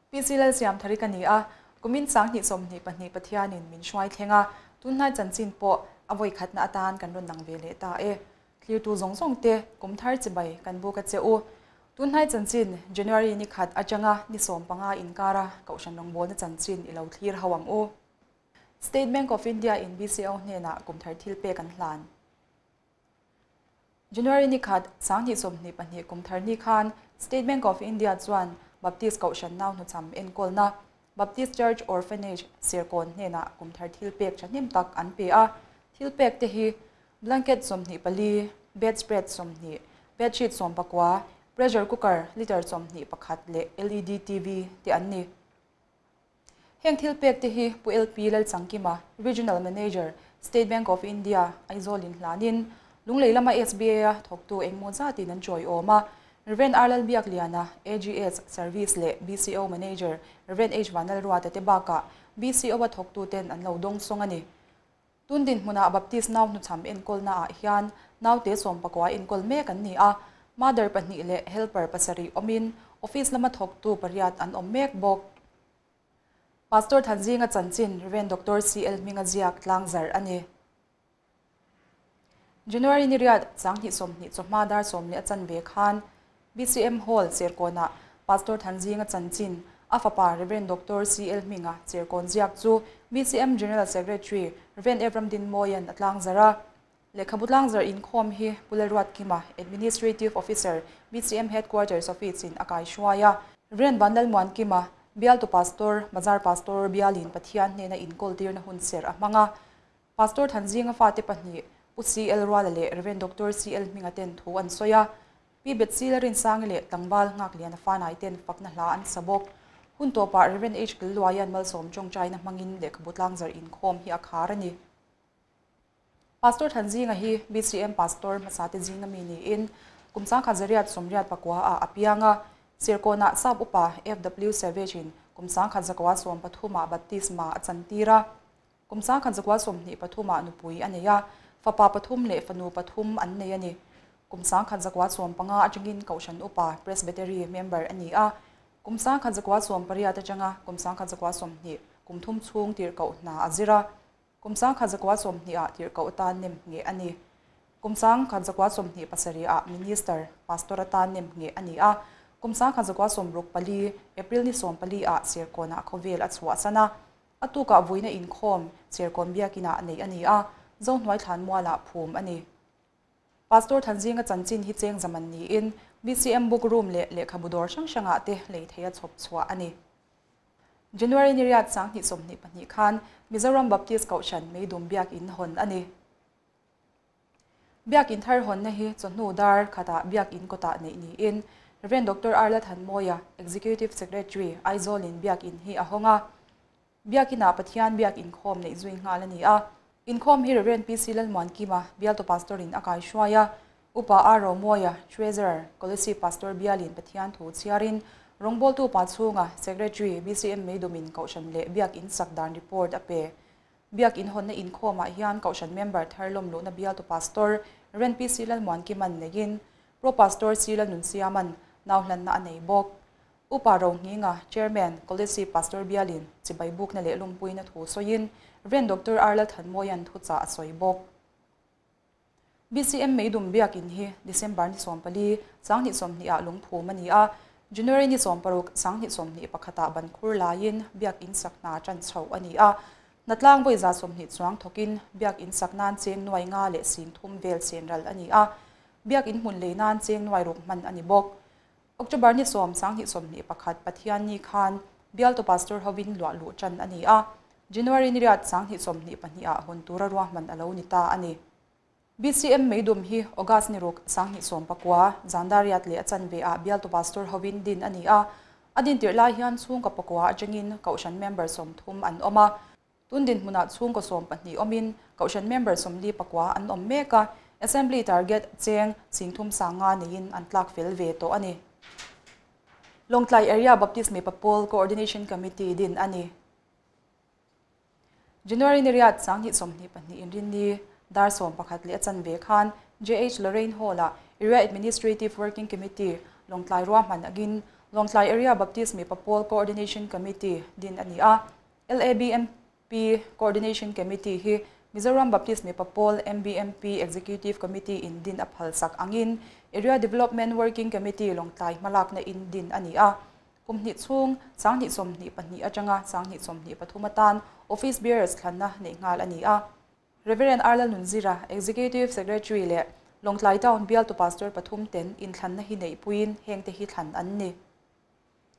PC Lalsiamthari ka ni a, kumin 2022 Pathianin min hruai thleng a, tunhnai chanchin pawh a vawi khatna atan kan rawn lang ve leh ta e. Thlirtu zawng zawng te kum thar chibai kan buk a che u. Tunhnai chanchin January ni khat atanga ni 15 inkara Kohhran rawngbawlna chanchin i lo thlir ho ang u. State Bank of India in BCO hnenah kum thar thil pek an hlan. January ni khat, 2022 kum thar ni khan State Bank of India chuan Baptist Kohhran nau hnuchham enkawlna Baptist Church Orphanage Serkawn hnenah kum thar thil pek thahnem tak an pe a. Thil pek te hi blanket 24, bedspread 20, bedsheet 19, pressure cooker liter 21 leh LED TV te an ni. Heng thil pek te hi Pu LP Lalchangkima, Regional Manager, State Bank of India, Aizawl in hlanin Lunglei lama SBA a thawktu engmaw zatin an chawi awm a. Rev. R Lalbiakliana, AGS Service leh BCO Manager Rev. H Vanlalruata te bakah BCO a thawktu ten an lo dawng sawng a ni. Tun dinhmunah Baptist nau hnuchham enkawlnaah hian naute 19 enkawl mek an ni a, mother 2 leh helper 7 awmin office lama thawktu 8 an awm mek bawk. Pastor Thanzinga chanchin Rev. Dr. CL Hminga ziak tlangzar a ni. January ni riat 2020 chawhma dar 10 leh a chanve khan BCM Hall Serkawnah Pastor Thanzinga chanchin a fapa Rev. Dr. CL Hminga Serkawn ziak chu BCM General Secretary Rev. Evram Dinmawian a tlangzar a. Lehkhabu tlangzar inkhawm hi Pu Lalruatkima, Administrative Officer, BCM Headquarters Office in a kai hruai a. Rev. Vanlalmuankima, Bialtu Pastor, Bazar Pastor Bialin Pathian hnena inkawl tirna hun ser a hmang a. Pastor Thanzinga fate 2 Pu CL Ruala leh Rev. Dr. CL Hminga ten thu an sawi a. Pi Betsy Lalrinsangi leh tlangval Nghakliana fanai ten fakna hla an sa bawk. Hun tawpah Rev. H Killuaian malsawm tawngtaina hmangin lehkhabu tlangzar inkhawm hi a khar a ni. Pastor Thanzinga hi BCM Pastor hmasate zinga mi niin kum 1989 a apianga Serkawnah sap upa FW Savage in kum 1933 baptisma a chantira. Kum 1923 nupui a nei a, fapa 3 leh fanu 3 an nei a ni. Kum 1915 atangin Kohhran upa Presbytery member a ni a. Kum 1918 atanga kum 1920 kum thum chhung tir kohna a zira. Kum 1920 a tir koh tan nem nge a ni. Kum 1927 a minister pastor atan nem nge a ni a. Kum 1964 April ni 14 a Serkawnah khawvel a chhuah sana. Atuka vuina inkhawm Serkawn biakina nei a ni a. Zohnuai thlan muala phum a ni. Pastor Thanzinga chanchin hi cheng zaman ni in BCM book room leh lehkhabu dawr hrang hrangah te lei thei a chhawp chhuah a ni. January ni riat 2022 khan Mizoram Baptist Kohhran Meidum biak in hawn a ni. Biak in thar hawn na hi chawhnu dar khatah biak in kawtah nei ni in Rev. Dr. R Lalthanmawia, Executive Secretary, Aizawl in biak in hi a hawng a. Biak inah Pathian biak inkhawm nei zui nghal a ni a. Inkhawm hi Rev. PC Lalmuankima, Bialtu Pastor in a kai hruai a. Upa R Romawia, Treasurer, Kolasib Pastor Bialin Pathian thu chhiarin rawngbawltu pa chhunga Secretary BCM Meidumin Kohhran leh biak in sak dan report a pe. Biak in hawnna inkhawmah hian Kohhran member thar lawm luhna Bialtu Pastor Rev. PC Lalmuankiman neiin Pro Pastor C Lalnunsiaman nau hlanna a nei bawk. Upa Rohnginga, Chairman, Kolasib Pastor Bialin chibai bukna leh lumpuina thu sawiin Rev. Dr. R Lalthanmawian thu cha a sawi bawk. BCM Meidum biak in hi December ni 14 2020 a lungphum a ni a. January ni 16 2021 ban khur laiin biak in sakna tan chho a ni a. Natlang voi za 20 chuang thokin biak in saknan cheng nuai nga leh sing thum vel senral a ni a. Biak in hmun leinan cheng nuai ruk hman a ni bawk. October ni 10 2021 Pathian ni khan Bialtu Pastor hovin luah lu chan a ni a. January ni riat 2022 a hun tura ruahman a lo ni ta a ni. BCM Meidum hi August ni ruk 2019 Zandariat leh a chanve a Bialtu Pastor hovin din a ni a. Adin tir lai hian chhung ka pakua atangin Kohhran member 30 an awm a. Tun din hmunah chhung ka 12 awmin Kohhran member 44 an awm mek a. Assembly target cheng singthum sanga neiin an tlak fel ve tawh a ni. Lawngtlai Area Baptist Mipa Pawl Coordination Committee din a ni. January ni riat 2022 in rin ni dar 11 leh a chanve khan JH Lorraine Hall a Area Administrative Working Committee Lawngtlai ruahman agin Lawngtlai Area Baptist Mipa Pawl Coordination Committee din a ni a. LABMP Coordination Committee hi Mizoram Baptist Mipa Pawl, MBMP, Executive Committee in din a phalsak angin Area Development Working Committee Lawngtlai hmalakna in din a ni a. Kum hnih chhung, 2022 atanga 2023 atan Office Bearers thlanna neih nghal a ni a. Rev. R. Lalnunzira, Executive Secretary leh Lawngtlai Town bialtu Pastor pathum ten inthlanna hi neihpuiin hengte hi thlan an ni.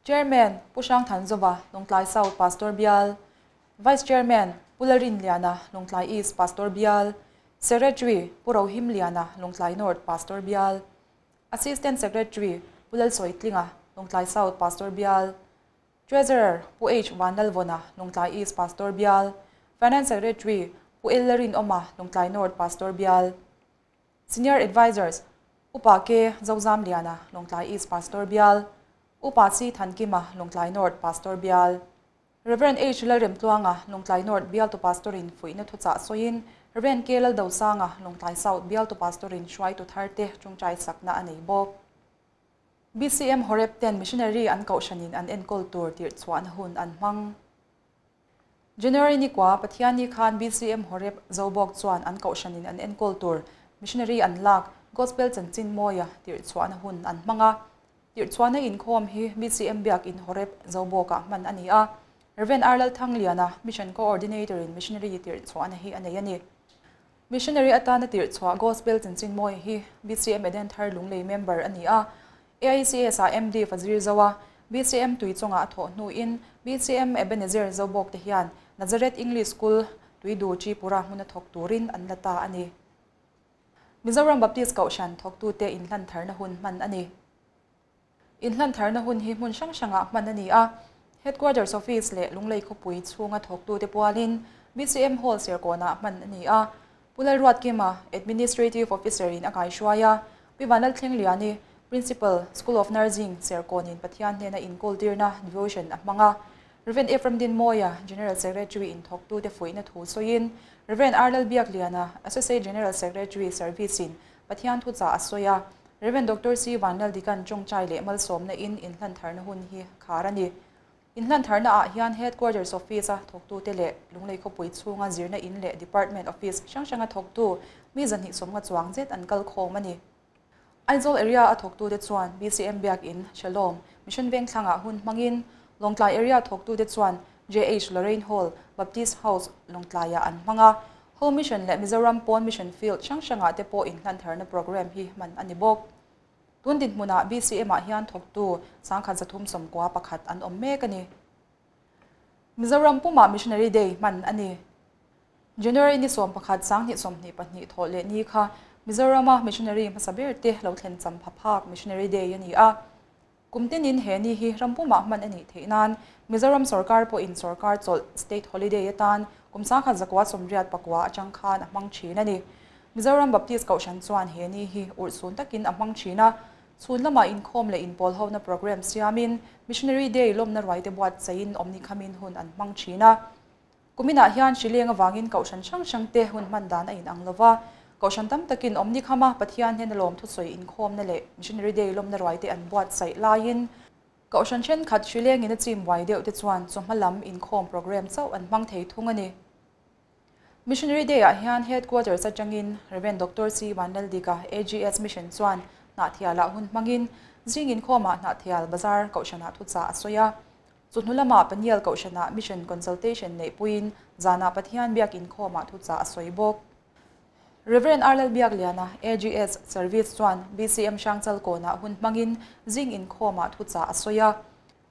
Chairman, Pu Hrangthanzova, Lawngtlai South Pastor Bial, Vice Chairman, Pu Lalrinliana, Lawngtlai East Pastor Bial, Secretary, Pu Rohimliana, Lawngtlai North Pastor Bial, Assistant Secretary, Pu Lalsawitlinga, Lawngtlai South Pastor Bial, Treasurer, Pu H. Vanlalvawna, Lawngtlai East Pastor Bial, Finance Secretary, Pu L. Lalrinawma, Lawngtlai North Pastor Bial, Senior Advisors, Upa K. Zozamliana, Lawngtlai East Pastor Bial, Upa C. Thankima, Lawngtlai North Pastor Bial, Rev. H. Lalremtluanga, Lawngtlai North Bialtu Pastor in fuihna thuchah sawiin, Rev. K. Laldosanga, Lawngtlai South Bialtu Pastor in hruaitu tharte tawngtai sakna a nei bawk. BCM Horeb ten Missionary an kohhranin an enkawl tur tirh chhuahna hun an hmang. January ni kua Pathianni khan BCM Horeb Zobawk chuan an kohhranin an enkawl tur Missionary an lak Gospel chanchin mawia tirh chhuahna hun an hmang a. Tirh chhuahna inkhawm hi BCM Biakin Horeb Zobawkah hman a ni a. Rev. R. Lalthangliana, Mission Coordinator in Missionary tirh chhuahna hi a nei a ni. Missionary atana tirh chhuah Gospel chanchin mawi hi BCM Eden Thar Lunglei member a ni a. AICS ah MD Fazir Zoa, BCM Tuichawngah a thawh hnuin BCM Ebenezer Zobawk te hian Nazareth English School, Tuidu, Tripura hmuna thawk turin an la ta a ni. Mizoram Baptist Kohhran thawktute inhlan tharna hun hman a ni. Inhlan tharna hun hi hmun hrang hrangah hman a ni a. Headquarters Office leh Lunglei khawpui chhunga thawktute pualin BCM Hall Serkawnah hman a ni a. Pu Lalruatkima, Administrative Officer in a kaihruai a. Pi Vanlalthlengliani, Principal, School of Nursing, Serkawnin Pathian hnena inkawltirna, devotion, a hmang a. Rev. Ephraim Dinmawia, General Secretary in thawktute fuihna thu sawiin, Rev. R. Lalbiakliana, Associate General Secretary, Service in Pathian thuchah a sawi a. Rev. Doctor C. Vanlaldikan tawngtai leh malsawmna in inhlan tharna hun hi khar a ni. Inhlan tharna ah hian Headquarters Office a thawktute leh Lunglei khawpui chhunga zirna in leh Department Office hrang hranga thawktu mi zahnih sawmnga chuang zet an kal khawm a ni. Aizawl Area a thawktute chuan BCM Biakin, Shalom, Mission Vengthlangah hun hmangin Lawngtlai Area thawktute chuan JH Lorraine Hall, Baptist House, Lawngtlaiah an hmang a. Home Mission leh Mizoram pawn Mission Field hrang hrangah te pawh inhlan tharna programme hi hman a ni bawk. Tun dinhmunah BCM ah hian thawktu 1391 an awm mek a ni. Mizoram pumah Missionary Day hman a ni. January ni 11 2022 thawh leh ni kha Mizorama Missionary hmasa ber te lo thlen cham pha phak Missionary Day a ni a. Kum tinin he ni hi ram pumah hman a nih theih nan Mizoram sorkar pawhin sorkar chawlh State Holiday atan kum 1989 atang khan a hmang thin a ni. Mizoram Baptist Kohhran chuan he ni hi urhsun takin a hmang thin a. Chhun lama inkhawm leh inpawl hona programme siamin Missionary Day lawmna ruaite buat cheiin awmni khamin hun an hmang thin a. Kuminah hian hrileng awangin Kohhran hrang hrang te hun hman dan a inang lova. Kohhran tam takin awmni khama Pathian hian a lawm thusawi inkhawmna leh Missionary Day lawmna ruaite an buat chaih laiin Kohhran thenkhat hrilengin a chim buai deuh te chuan chawhma lam inkhawm programme chauh an hmang thei thung a ni. Missionary Day ah hian Headquarters atangin Rev. Doctor C. Vanlaldika, AGS Mission chuan Hnahthialah hun hmangin zing inkhawmah Hnahthial Bazar Kohhranah thuchah a sawi a. Chu hnu lama Paniel Kohhranah Mission Consultation neihpuiin zanah Pathian biak inkhawmah thuchah a sawi bawk. Rev. R. Lalbiakliana, AGS Service chuan BCM Hrangchal kawnah hun hmangin zing inkhawmah thuchah a sawi a.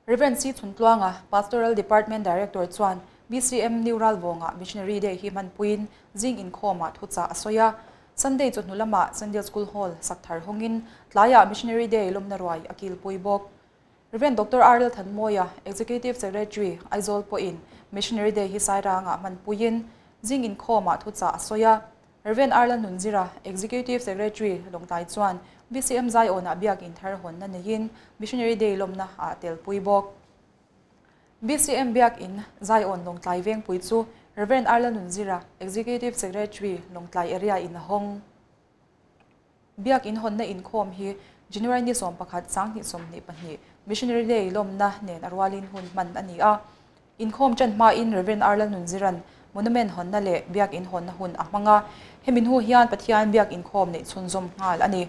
Rev. C. Chhuntluanga, Pastoral Department Director chuan BCM New Ralvawngah Missionary Day hi hmanpuiin zing inkhawmah thuchah a sawi a. Sunday chu hnu lama Sunday School Hall sakthar hawngin tlaiah Missionary Day lawmna ruai a kilpui bawk. Rev. Doctor R. L. Thanmawia, Executive Secretary, Aizawl pawhin Missionary Day hi Sairangah hmanpuiin zing inkhawmah thuchah a sawi a. Rev. R. Lalnunzira, Executive Secretary, Lawngtlai chuan BCM Zaiawnah biak inthar hawnna neiin Missionary Day lawmna ah telpui bawk. BCM biak in Zaiawn Lawngtlai vengpui chu Rev. R. Lalnunzira, Executive Secretary, Lawngtlai Area in a hawng. Biak in hawnna inkhawm hi January ni 11 2022 Missionary Day lawmna nen a rualin hun hman a ni a. Inkhawm ṭan hmain Rev. R. Lalnunziran monument hawnna leh biak in hawnna hun a hmang a, hemi hnu hian Pathian biak inkhawm neih chhunzawm nghal a ni.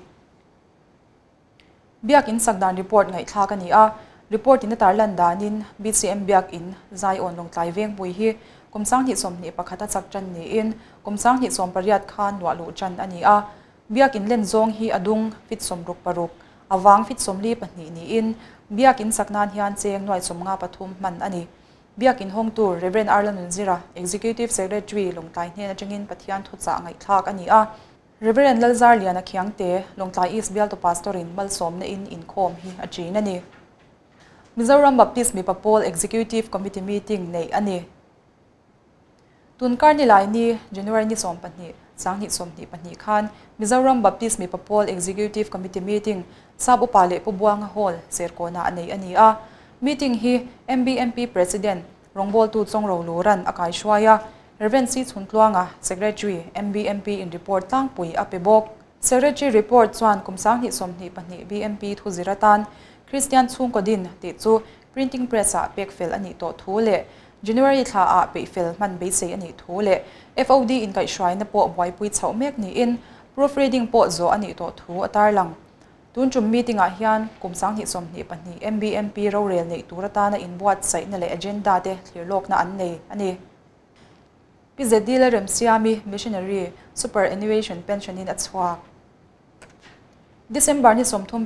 Biak in sak dan report ngaihthlak a ni a, report in a tarlan danin BCM biak in Zion Lawngtlai Vengpui hi kum 2021 a chak ṭan niin kum 2018 khan luah luh ṭan a ni a. Biak in len zawng hi a dung fit 66, a vang fit 42 niin biak in sak nan hian cheng nuai 53 hman a ni. Biak in hawngtu Rev. R. Lalnunzira, Executive Secretary, Lawngtlai hnen atangin Pathian thuchah ngaihthlak a ni a. Rev. Lalzarliana Khiangte, Lawngtlai East Bialtu Pastor in malsawmna in inkhawm hi a ṭin a ni. Mizoram Baptist Mipa Pawl Executive Committee Meeting neih a ni. Tunkar nilai ni, January ni 12, 2022 khan Mizoram Baptist Mipa Pawl Executive Committee Meeting Sap Upa leh Pu Buanga Hall, Serkawnah a nei a ni a. Meeting hi MBMP President, rawngbawltu Chawngro Luran a kaihruai a, Rev. C. Chhuntluanga, Secretary, MBMP in report tlangpui a pe bawk. Secretary report chuan kum 2022 BMP thu zir atan Kristian chhungkaw din tih chu printing press ah pek fel a nih tawh thu leh January thla ah peih fel hman beisei a nih thu leh FOD inkaihhruaina pawh buaipui chhoh mek niin proofreading pawh zawh a nih tawh thu a tarlang. Tun tum meeting ah hian kum 2022 MBMP rorel neih tur atana inbuatsaihna leh agenda te thlir lawkna an nei a ni. Pi ZD Lalremsiami, Missionary, Superannuation Pension in a chhuak. December ni 31,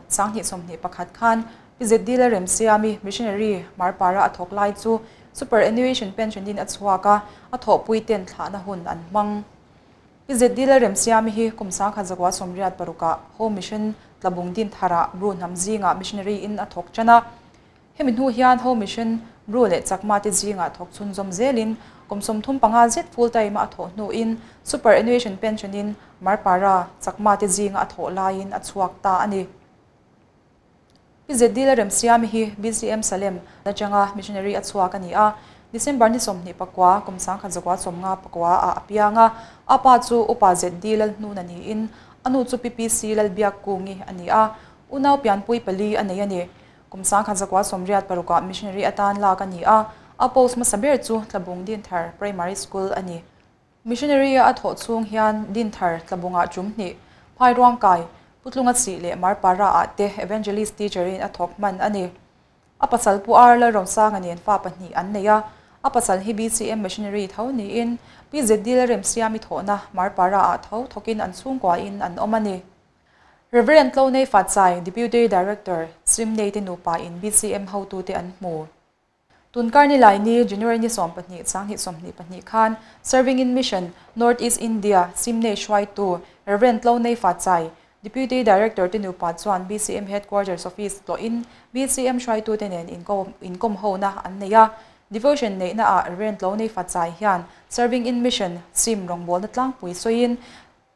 2021 khan Pi ZD Lalremsiami, Missionary, Marpara a thawk lai chu Superannuation Pension in a chhuak a, a thawhpui ten thlahna hun an hmang. Pi ZD Lalremsiami hi kum 1986 ah Home Mission Tlabung Dinthara Bru hnam zingah Missionary in a thawk tan a. Hemi hnu hian Home Mission Bru leh Chakma te zingah thawk chhunzawm zelin kum 35 zet full time a thawh hnuin Superannuation Pension in Marpara Chakma te zinga a thawh laiin a chhuak ta a ni. Pi ZD Lalremsiami hi BCM Salem atanga Missionary a chhuak a ni a, December ni 29 kum 1959 ah a piang a, a pa chu Upa ZD Lalhnuna niin a nu chu PPC Lalbiakkungi a ni a, unau pianpui pali a nei a ni. Kum 1986 ah Missionary atan lak a ni a, a post hmasa ber chu Tlabung Dinthar Primary School a ni. Missionary a thawh chhung hian Dinthar Tlabungah tum hnih, Phairuangkai, Putlunga chih leh Marpara ah te Evangelist teacher in a thawk hman a ni. A pasal Pu R. Lalromsanga nen fa pahnih an nei a, a pasal hi BCM Missionary tho niin Pi ZD Lalremsiami thawhna Marpara ah tho thawkin an chhungkua in an awm a ni. Rev. Tlonei Fatsai, Deputy Director, Swimnei te nupa in BCM hotu te an hmu. Tunkar ni lai ni January ni 12, 2022 khan Serving in Mission, North East India, Simnei hruaitu Rev. Tlonei Fatsai, Deputy Director te nupa chuan BCM Headquarters Office tlawhin BCM hruaitu te nen inkom hona an nei a. Devotion neihna ah Rev. Tlonei Fatsai hian Serving in Mission, Sim rawngbawlna tlangpui sawiin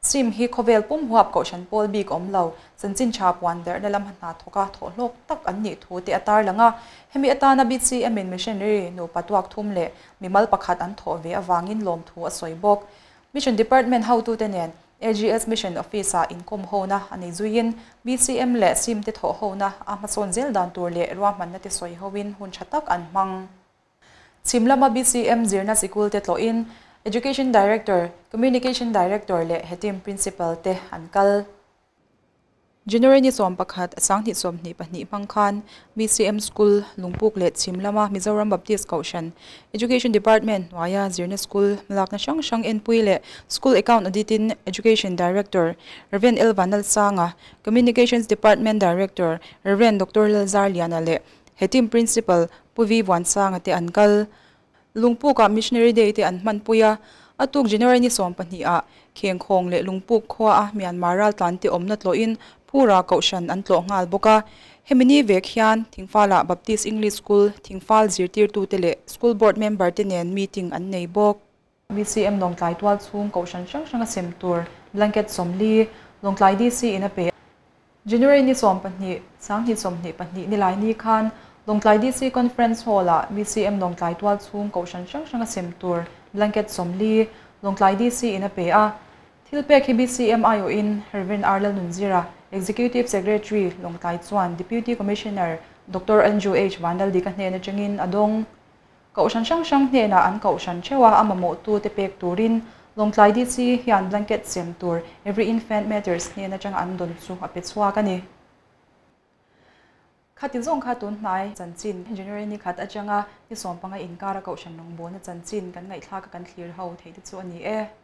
Sim hi khawvel pum huap kohhran pawl bik awm lo, chanchin tha puan derhna lam hna thawka thawhhlawk tak an nih thu te a tarlang a. Hemi atana BCM in Missionary nupa tuak thum leh mimal pakhat an thawh ve avangin lawm thu a sawi bawk. Mission Department hotute nen AGS Mission Office ah inkawm hona a nei zuiin BCM leh Sim te thawh hona a hmasawn zel dan tur leh ruahmanna te sawi hoin hun tha tak an hmang. Chhim lama BCM zirna sikul te tlawhin Education Director, Communication Director leh Hetim Principal te an kal. January ni 11, 2022 hmang khan BCM School Lungpuk leh Chhim lama Mizoram Baptist Kohhran Education Department hnuaia zirna school hmalakna hrang hrang enpui leh School Account Audit in Education Director Rev. L. Vanlalsanga, Communications Department Director Rev. Dr. Lalzarliana leh Hetim Principal Pu V. Vuansanga te an kal. Lungpukah Missionary Day te an hmanpui a, a tuk January ni 12 ah Khengkhawng leh Lungpuk khua a Myanmar raltlan te awmna tlawhin Phura Kohhran an tlawh nghal bawk a. Hemi ni vek hian Thingfala Baptist English School Thingfal zirtirtute leh School Board member te nen meeting an nei bawk. BCM Lawngtlai tual chhung Kohhran hrang hrang a sem tur blanket 40 Lawngtlai DC in a pe. January ni 12, 2022 ni lai ni khan Lawngtlai DC Conference Hall ah BCM Lawngtlai tual chhung Kohhran hrang hrang a sem tur blanket 40 Lawngtlai DC in a pe a. Thil pek hi BCM aiawhin Rev. R. Lalnunzira, Executive Secretary Lawngtlai chuan Deputy Commissioner Doctor Andrew H Vanlaldika hnen atangin a dawng. Kohhran hrang hrang hnenah an kohhran theuha a mamawhtute pek turin Lawngtlai DC hian blanket sem tur Every Infant Matters hnen atanga an dawn chu a pe chhuak a ni. Khati zawng kha tun hnai chanchin January ni khat atanga ni 15 inkara kohhran rawngbawlna chanchin kan ngaihthlak a kan thlir ho theih te chu a ni e.